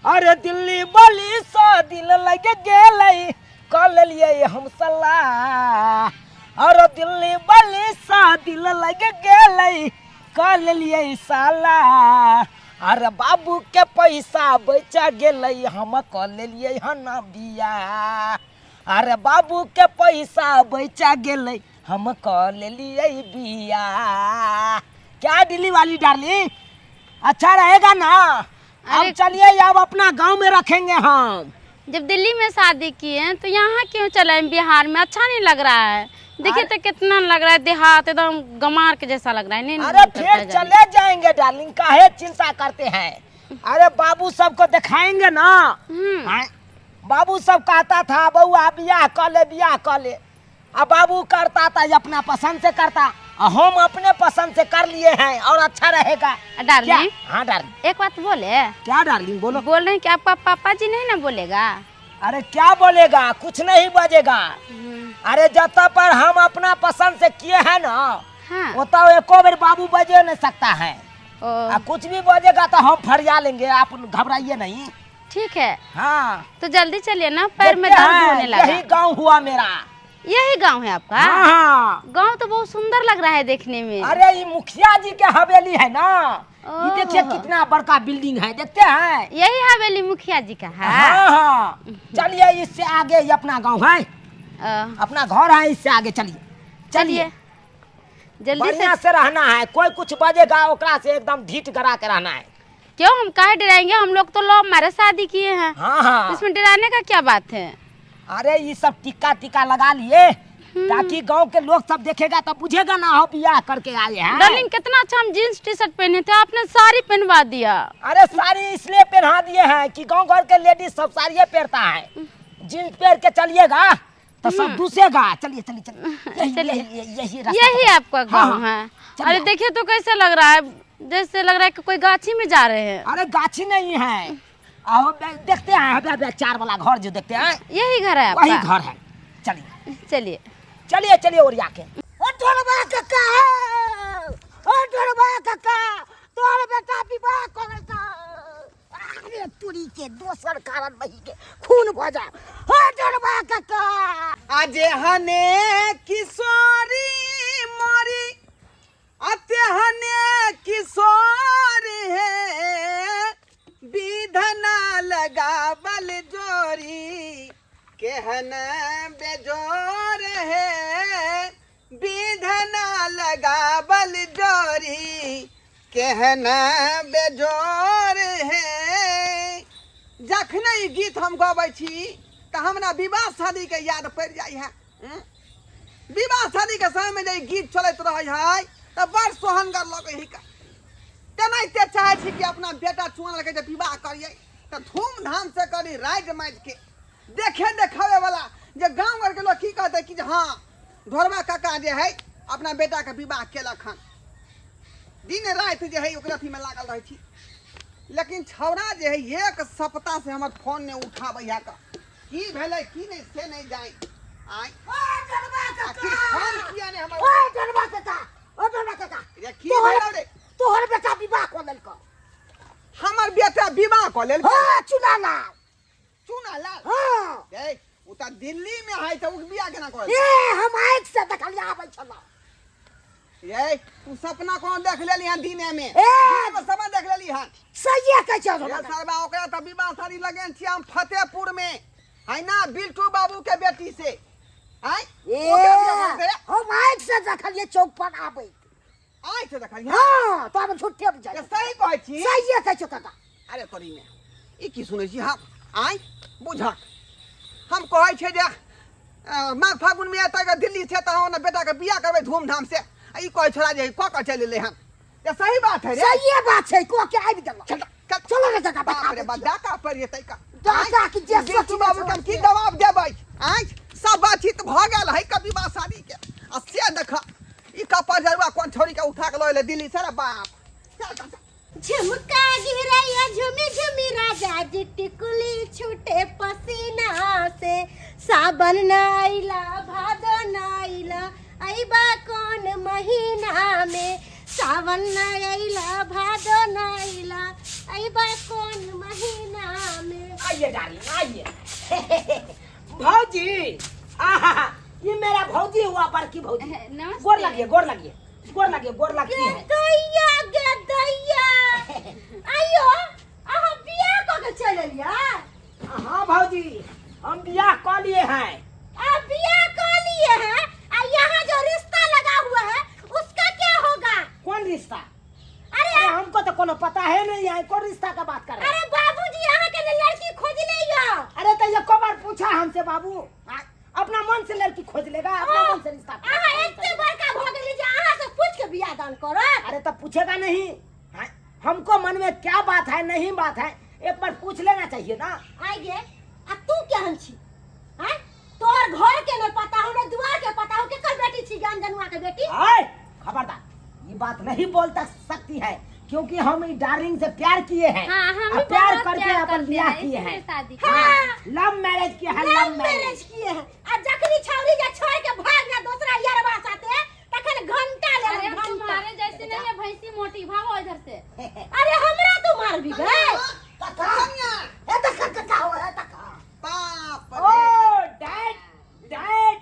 अरे दिल्ली वाली सा दिल लग गेलै कऽ लेलियै हम सलाह। अरे दिल्ली वाली सा दिल लग गेलै कऽ लेलियै साला। अरे बाबू के पैसा बच गेलै हम कऽ लेलियै हन बियाह। अरे बाबू के पैसा बच गेलै हम कऽ लेलियै बियाह। क्या दिल्ली वाली डार्लिंग, अच्छा रहेगा ना? अब अरे चलिए, अब अपना गांव में रखेंगे हम। जब दिल्ली में शादी किए हैं तो यहाँ क्यों चले आए? बिहार में अच्छा नहीं लग रहा है। देखिए तो कितना लग रहा है देहात, एकदम गमार के जैसा लग रहा है। नहीं अरे मन करता फिर है जाने। चले जाएंगे डार्लिंग, काहे चिंता करते हैं? अरे बाबू सबको दिखाएंगे ना। हम्म। हाँ, बाबू सब कहता था बउआ बियाह कर ले, बियाह कर ले। अब बाबू करता था ये अपना पसंद से करता, और हम अपने पसंद से कर लिए हैं और अच्छा रहेगा। डार्लिंग। क्या? हाँ डार्लिंग। एक बात बोले। क्या डार्लिंग बोलो। बोल रहे हैं कि आपका पापा जी नहीं ना बोलेगा? अरे क्या बोलेगा, कुछ नहीं बजेगा। अरे जब पर हम अपना पसंद से किए हैं ना, हाँ, वो तो एको बेर बाबू बजे नहीं सकता है। ओ, आ कुछ भी बजेगा तो हम फरिया लेंगे, आप घबराइए नहीं। ठीक है। हाँ तो जल्दी चलिए ना, पैर में देखते दर्द हैं, होने लगा। यही गांव हुआ मेरा। यही गांव है आपका? हाँ हाँ। गांव तो बहुत सुंदर लग रहा है देखने में। अरे ये मुखिया जी के हवेली है ना, ये देखिए ओहो। कितना बड़का बिल्डिंग है, देखते हैं। यही हवेली मुखिया जी का है? हाँ हाँ। चलिए इससे आगे ये अपना गांव है, अपना घर है, इससे आगे चलिए। चलिए जल्दी से। बढ़िया से रहना है, कोई कुछ बजेगा ओकरा से एकदम ढीठ गरा के रहना है। क्यों हम काहे डराएंगे, हम लोग तो लव मैरिज शादी किए हैं। हाँ हाँ। इसमें डराने का क्या बात है? अरे ये सब टिक्का टिक्का लगा लिए ताकि गांव के लोग सब देखेगा तो बुझेगा ना हो बियाह करके आए हैं। डार्लिंग कितना अच्छा हम जींस टी शर्ट पहने थे, आपने साड़ी पहनवा दिया। अरे साड़ी इसलिए पहना दिए हैं कि गांव घर के लेडीज सब साड़ियाँ पहनता है, जींस पहन के चलिएगा तो सब दूसेगा। चलिए चलिए चलिए, यही चलिए। यही यही यही रास्ता यही पकड़। आपका हाँ, गांव हाँ। है? चलिए। अरे देखिए तो कैसे लग रहा है, जैसे लग रहा है कि कोई गाछी में जा रहे हैं। अरे गाछी नहीं है, आओ देखते हैं, अबे, अबे, चार वाला घर जो देखते हैं, यही घर है वही आपका? घर है। चलिए चलिए चलिए चलिए और आके। ओ ढोलबा काका, ओ ढोलबा काका, तोहर बेटा विवाह करता। अरे तुरी के दोसर कारण बही के खून भ जा। ओ ढोलबा काका, आजे हने किशोरी मोरी, अते हने किशोर है, विधना लगावल जोरी, केहन बेजोर है, विधना लगावल जोरी, केहन बेजोर है। जखने ई गीत हम गबै छी तऽ हमरा विवाह शादीके याद पड़ि जाइ है। विवाह शादीके समयमे जे ई गीत चलैत रहै है तऽ बड़ सोहनगर लगै है। तेनाहिते चाहै छी कि अपना बेटा चुनलके जे विवाह करियै तऽ धूमधाम से करी, राजि माजि के देखे देखावे वाला, जे गाँव घरके लोग की कहतै कि जे हाँ ढोरबा काका जे है अपना बेटाके विवाह केलक हन। दिन राति जे है ओकरा अथीमे लागल रहै छी, लेकिन छौड़ा जे है एक सप्ताह से हमर फोन नहि उठाबै है। की भेलै की नहि से नहि जानि। आँय, ओ ढोलबा काका, आखिर फोन किया नहि हमर? ओ ढोलबा काका, ओ ढोलबा काका, रे की तोहर भेलौ रे? तोहर बेटा विवाह कऽ लेलकौ। हमर बेटा विवाह कऽ लेलकै? हाँ, चुना लाल। चुना लाल? हाँ। ए, ओ तऽ दिल्ली में है तऽ ओ बियाह केना कऽ ए, हम आँखि से देखलियै आबै छलौ। ए, तू सपना कोनो देख लेली हन दिने में? ए! दिने में सपना देख लेली हन? सहिए कहै छियौ ए, ढोलबा काका। सरबा, ओकरा तऽ विवाह शादी लगेन छियै हम फतेहपुर में है ना, बिल्टू बाबू के बेटी से। आँय? ए, ओकरा बियाह करतै? हम आँखि से देखलियै चौक पर आबैत। आँखि से देखलियै? हाँ, तो हम झूठे बुझाइ। ए, सही कहै छी? सहिए कहै छियौ काका। अरे तोरी में ई की सुनै छी हम? आँय बुझक, हम कहै छियै जे माघ फागुन में एतै ग दिल्ली से तऽ हम अपना बेटाके बियाह करबै धूमधाम से, आ ई कहै छोड़ा जे कऽ कऽ चलि एलै हन। ये सही बात है रे? सहिए बात छै, कऽ के आबि गेलौ। चल, चल, चलो रे काका, बाप बता रे दै बाप, छियौ। डाका पड़ि जेतै का। डाका की जे बिट्टू सोचने बाबू के हम की छौ। जवाब देबै? आँय, सब बातचीत भऽ गेल है कभी विवाह शादी के, आ से देख ई कपड़ जरुआ कोन छोड़ी के उठा के लऽ एलै दिल्ली से रे बाप। चल, चल, चल। झुमका गिरैया झुमी झुमी राजा जी, टिकुली छूटे पसीना से, सावन न आइला भादो न आइला अइबा कौन महीना में, सावन न आइला भादो न आइला अइबा कौन महीना आइए डार्लिंग आइए। भौजी, आहा, ये मेरा भौजी हुआ, बड़की भौजी। नमस्ते। गोर लगिए, गोर लगिए, गोर लगिए, गोर लगती है। दैया गे दैया, आइयो अहाँ बियाह कऽ के चलि एलियै? हाँ भौजी, हम बियाह कऽ लिए हैं। आप बियाह कऽ लिए हैं आ यहाँ जो रिश्ता लगा हुआ है उसका क्या होगा? कौन रिश्ता? अरे अरे हमको तो कोनो पता है नहीं है, कौन रिश्ता का बात कर रहे हैं? अरे बाबूजी यहाँ के लिए लड़की खोज ले। अरे तो ये को बार पूछा हमसे बाबू? अपना मन से लड़की खोज लेगा, अपना मन से रिश्ता। अहाँ एते बड़का भऽ गेली जे अहाँ से पूछ के बियाह दान करत? अरे तो पूछेगा नहीं? हाँ, हमको मन में क्या बात है, नहीं बात है, एक बार पूछ लेना चाहिए ना। आइ गे, आ तू केहन छी? हैं, तोहर घर के नहीं पता हो, ने दुआर के पता हो, केकर बेटी छी? ज्ञान जनुआ के बेटी। आए खबरदार, ये बात नहीं बोल सकती है, क्योंकि हम इस डार्लिंग से प्यार किए हैं। हाँ, हम और भी प्यार बहुत करके प्यार अपन करते ब्याह हैं, किए इसलिए हैं। शादी हाँ। लव मैरिज किया है, लव लव मैरिज। मैरिज किए हैं आ जखनी छौरी जे छोड़ के भाग जा दोसरा यारवा साथे तखन घंटा ले। अरे हम घंटा। तुम्हारे जैसे नहीं है भैंसी मोटी, भागो इधर से। अरे हमरा तू मारबी गए? कनिया। ए तक कका हो, ए तक। बाप ओ रे। Dad, dad,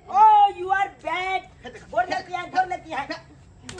oh you are bad. गोर लगती है, गोर लगती है।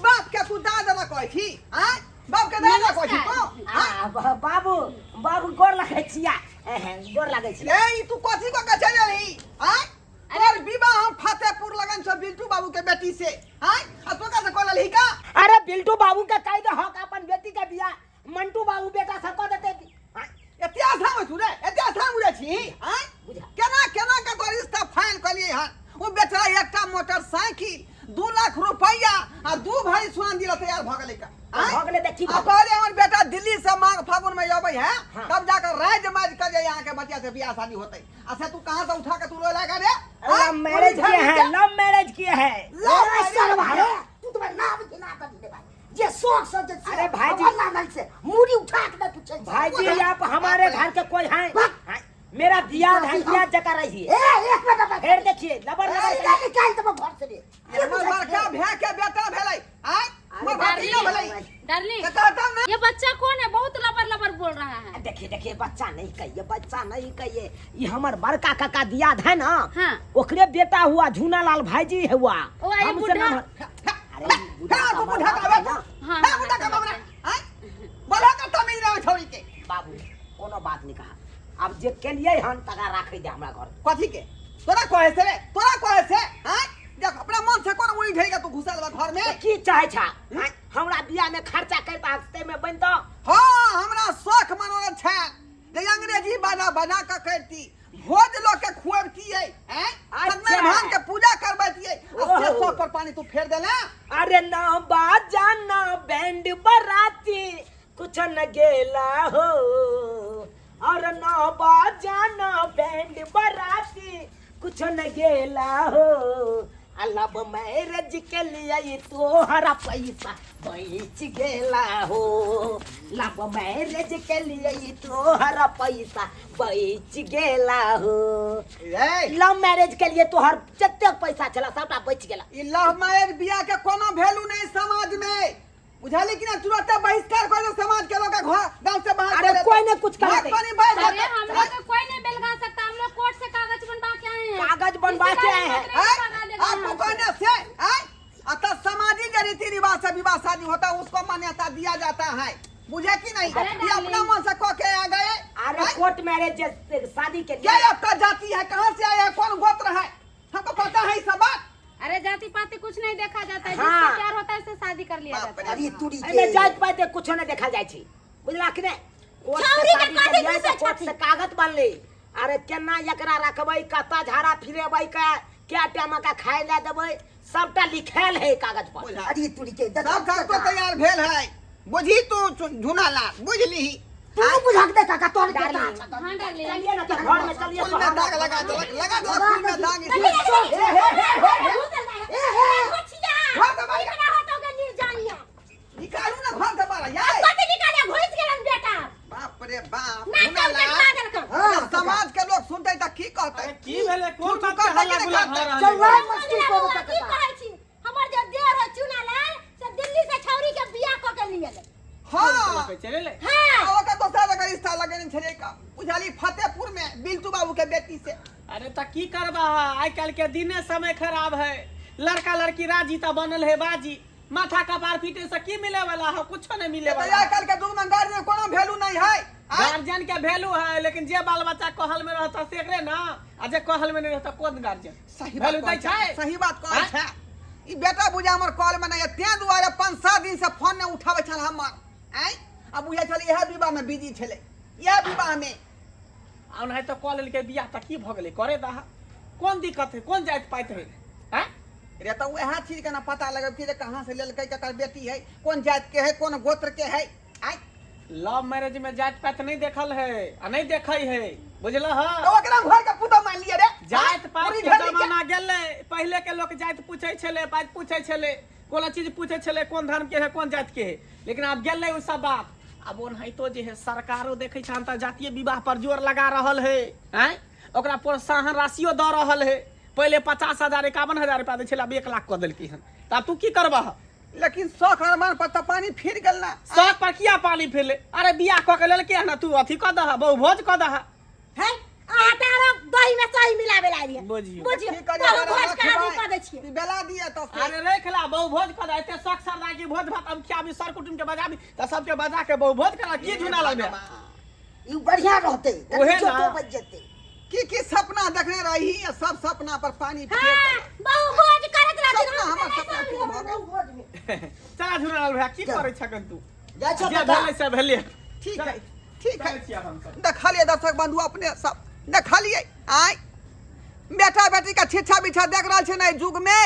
बाप के तू दादा कहै छी? आँय, बाप के दादा कहै छी तू? आ, बाबू, बाबू, गोर लगै छिया, गोर लगै छिया। ए, ई तू कथी कऽ के चलि एलही? आँय, तोर विवाह हम फतेहपुर लगन छौ बिल्टू बाबू के बेटी से, आँय, आ तू कहाँ से कऽ लेलही का? अरे बिल्टू बाबू के कह दे हक अपन बेटी के बियाह मंटू बाबू बेटा से कऽ देते। आँय, एते आसान होइ छौ रे? एते आसान बुझै छी? आँय, बुझा। केना केना के तोर रिश्ता फाइनल कलियै हन? ओ बेचारा एकटा मोटरसाइकिल, 2 लाख रुपैआ आ 2 भरी सोना दिला तैयार भऽ गेलै का। आँय? भऽ गेलै तऽ की आ भऽ गेलै? कहलियै हमर बेटा दिल्ली से माघ फागुन में अबै है, हाँ। तब जाकर राज माज कर जाए यहाँ के बच्चा से बियाह शादी होते, आ से तू कहाँ से उठा के तू रोला का रे? लव मैरिज किए हैं, लव मैरिज किए हैं। लव ए सरवा रे, तू तो नाम गिना कर दे भाई जे शौक से जे अरे भाईजी। नाम से मुड़ी उठा के नहीं पूछे। भाईजी, आप हमारे घर के कोई हैं? हैं? मेरा बियाह है, बियाह जगह रही है। ए एक मिनट बैठ। फिर देखिए लबर लबर। सीधा निकाल दे घर से रे। हमर बड़का भैया के बेटा भेलै। आय, हमर भतीजा भेलै। डार्लिंग, तऽ कहता ना। ये बच्चा कौन है? बहुत लबर लबर बोल रहा है। देखिए देखिए, बच्चा नहीं कहिए, बच्चा नहीं कहिए। ये हमर बड़का काका दियाद है ना, हाँ। ओकरे बेटा हुआ, झूना लाल भाईजी हुआ। ओ, ये हमसे बुढ़ा। अरे ई बुढ़ा हाँ, तू का बुढ़ा बाप का है ना। हाँ, हाँ, बुढ़ा का बाबरा। आय, बोला कर तमीज रहे छौड़ी के। बाबू, कोनो बात नहीं कहा, अब जे के लिए हन तका राखे दे हमरा घर। कथी के तोरा कहे से रे? तोरा कहे से? आय, देख, अपना मन से कोन उड़ी ढेरी के तू घुसल बा घर में? तऽ की चाहे छा? आँय, हमरा बियाह में खर्चा करता हफ्ते में बन तो हाँ, हमरा शौख मनोरथ छै जे अंग्रेजी बाजा बजा के करती, भोज लऽ के खुअबतियै, हैं, अच्छा। सत्यनारायण के पूजा करबतियै, आ से ओहो। सब पर पानी तू फेर देला। अरे ना बाजा ना बैंड बराती कुछ न गेला हो, और ना बाजा ना बैंड बराती कुछ न गेला हो, लव मैरिज के लिए ये तोहरा पैसा बच गेला हो, लव मैरिज के लिए ये तोहरा पैसा बच गेला हो। ए लव मैरिज के लिए तोहर जतेक पैसा छला सबटा बच गेला। ई लव मैरिज बियाह के कोनो वैल्यू नहीं समाज में, बुझाली कि ना? तुरंत बहिष्कार कर दे समाज के लोग, घर गांव से बाहर अरे कर दे। कोई ने कुछ कर भाग दे। पानी बह अरे जाते। हम लोग को कोई नहीं बेलगा सकता, हम लोग कोर्ट से कागज बनवा के आए हैं। कागज बनवा के आए हैं। इसी गाड़ी में भगा देगा आपको यहाँ से। कहने से हैं? अतः सामाजिक जो रीति रिवाज से विवाह शादी होता है उसको मान्यता दिया जाता है, बुझे कि नहीं? अरे ये अपना डार्लिंग। मन से कह के आ गए। अरे हैं? कोर्ट मैरिज शादी के क्या लिए आपका जाति है, कहाँ से आया है, कौन गोत्र है, हमको पता है सब बात। अरे जाति पाति कुछ नहीं देखा जाता है, हाँ। जिससे प्यार होता है उससे शादी कर लिया बाप जाता है। अरे तुरी एमे के जात पात कुछो नहीं देखल जाइ छै, बुझला कि नहीं? कोर्ट से छौरी के शादी कथी के लिए पूछै तऽ कोर्ट छथिन? से कागज बनले। अरे केना एकरा रखबै, कतऽ झाड़ा फिरेबै, का क्या टाइम का खाय ला देबै, सबटा लिखायल है कागज पर। बुझा। अरे तुरी के देख। सब कागज तो तैयार भेल है, बुझी तू झुना ला बुझली। तू बुझक दे काका तोर के। डार्लिंग। हाँ डार्लिंग। चलिए ना तो घर में चलिए। फूल में दाग लगा देलक, लगा देलक फूल में दाग। घर से बाहर निकालू ना घर से बाहर यार। बाप रे बाप, झुना ला। हां। समाज के लोग सुनते त की कहते? अरे की भेलै? कोन तू बात के करतै हल्ला कि नहि गुल्ला भऽ करतै? रहल चल है? राय मस्ती करू काका। हमर जे देर है चुनालाल से दिल्ली से छौरी के बियाह क के लिए। हाँ। चले ले। हाँ। आ ओकर दोसर जगह रिश्ता लगेने छलै का, बुझलियै? बुझली फतेहपुर में बिल्टू बाबू के बेटी से। अरे त की करबा, आइ काल्हि के दिने समय खराब है। लड़का लड़की राजी त बनल है बाजी, माथा कपार पीटे से की मिले वाला है? कुछो नहीं मिले तऽ वाला आइ काल्हि के युग में गार्जियन कोनो वैल्यू नहीं है। आँय? गार्जियन के वैल्यू है, लेकिन जे बाल बच्चा कहल में रहता से एकरे ना, आ जे कहल में नहीं रहता कोन गार्जियन सही बात वैल्यू दै कहै छै? छै, सही बात कहै आँय? छै। ई बेटा बुझा हमर कॉल में नहीं है, तें दुआरे 5-7 दिन से फोन नहीं उठाबै छल हमर। आँय? आ बुझै छल इएह विवाह में बिजी छलै, इएह विवाह में। आ ओनाहिते कऽ लेलकै बियाह तऽ की भऽ गेलै? करे दहा, कोन दिक्कत है? कोन जाति पाति है? आँय? रे तऽ वएह चीज के ना पता लगब कि जे कहाँ से लेलकै, ककर बेटी है, कोन जाति के है, कोन गोत्र के है। आँय? लव मैरिज में जाति पाति नहीं देखल है आ नहीं देखै है, बुझल ह? तऽ ओकरा घर के पुतोह मान लिअ रे। जाति पाति पूरी के घड़ी के- जमाना गेलै। पहिले के लोक जाति पूछै छलै, पाति पूछै छलै, कोनो चीज पूछै छलै, कोन धर्म के है, कोन जाति के है, लेकिन आब गेलै ओ सब बात। आब ओनाहितो जे है सरकारो देखै छै अंतर्जातीय विवाह पर जोर लगा रहल है। आँय, ओकरा प्रोत्साहन राशियो दऽ रहल है। पहिले 50,000 51,000 रुपया दै छलै, आब 1 लाख कऽ देलकै हन। तऽ आब तू की करबह? लेकिन शौख अरमान पर तऽ पानी फिर गेल ना। शौक पर किया पानी फिरले? अरे बियाह कऽ के लेलकै हन, तू अथी कऽ दह, बहु भोज कऽ दह। है अहाँ तऽ आरो दही में सही मिलावे लागिए। बुझियौ। बुझियौ, की करियै, बहु भोज के आदमी रखबै। कऽ दै छियै। ई बेला दिए तऽ से। अरे रख ला, बहु भोज कऽ दे। एते शौक सरदा की भोज भात हम खियाबी, सर कुटुम के बजाबी, तऽ सबके बजा के बहु भोज करा। की झुना लगबे? ई बढ़िया रहतै तऽ ओहे ना। इज्जतो बचि जेतै। की की सपना देखने रही, आ सब सपना पर पानी फेर हाँ, देलक। बहु भोज करैत रहथिन। सपना हम हमर तऽ सपना नहि पूरा भऽ गेल। बहु भोज में। चला झुना लाल भैया, की चल। करै छकन तू? जाइ छौ जे कका। भेलै से भेलै। ठीक है, ठीक है। चलै छियै हमसब। देखलियै दर्शक बंधु अपने सब देखलियै, आय बेटा बेटी के छिछा बिछा देख रहल छै ने युग में।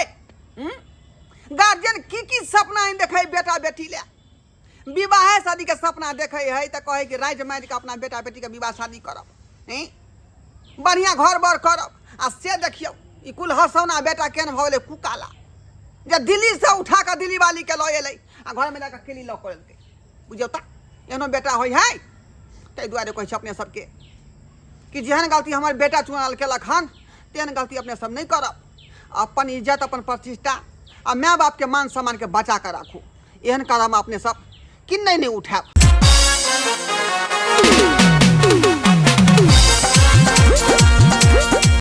गार्जियन की की सपना देखे बेटा बेटी ले, विवाह शादी के सपना देखे है तऽ कहै कि राति मारि के अपना बेटा बेटी के विवाह शादी करब, हैं, बढ़िया घर बर करब। आ से देखियौ ई कुल हसौना बेटा केहन भऽ गेलै कुकाला, जे दिल्ली से उठा कऽ दिल्ली वाली के लऽ एलै आ घर में जाकऽ केली लऽ कऽ लेलकै। बुझियौ तऽ एहनो बेटा होइ है। ताहि दुआरे कहै छी अपने सबके कि जेहन गलती हमर बेटा चुनाल केलक हन तेहन गलती अपने सब नहि करब। अपन इज्जत, अपन प्रतिष्ठा आ माय बापके मान सम्मानके बचा कऽ राखू। एहन कदम अपने सब कि नहि नहि उठायब।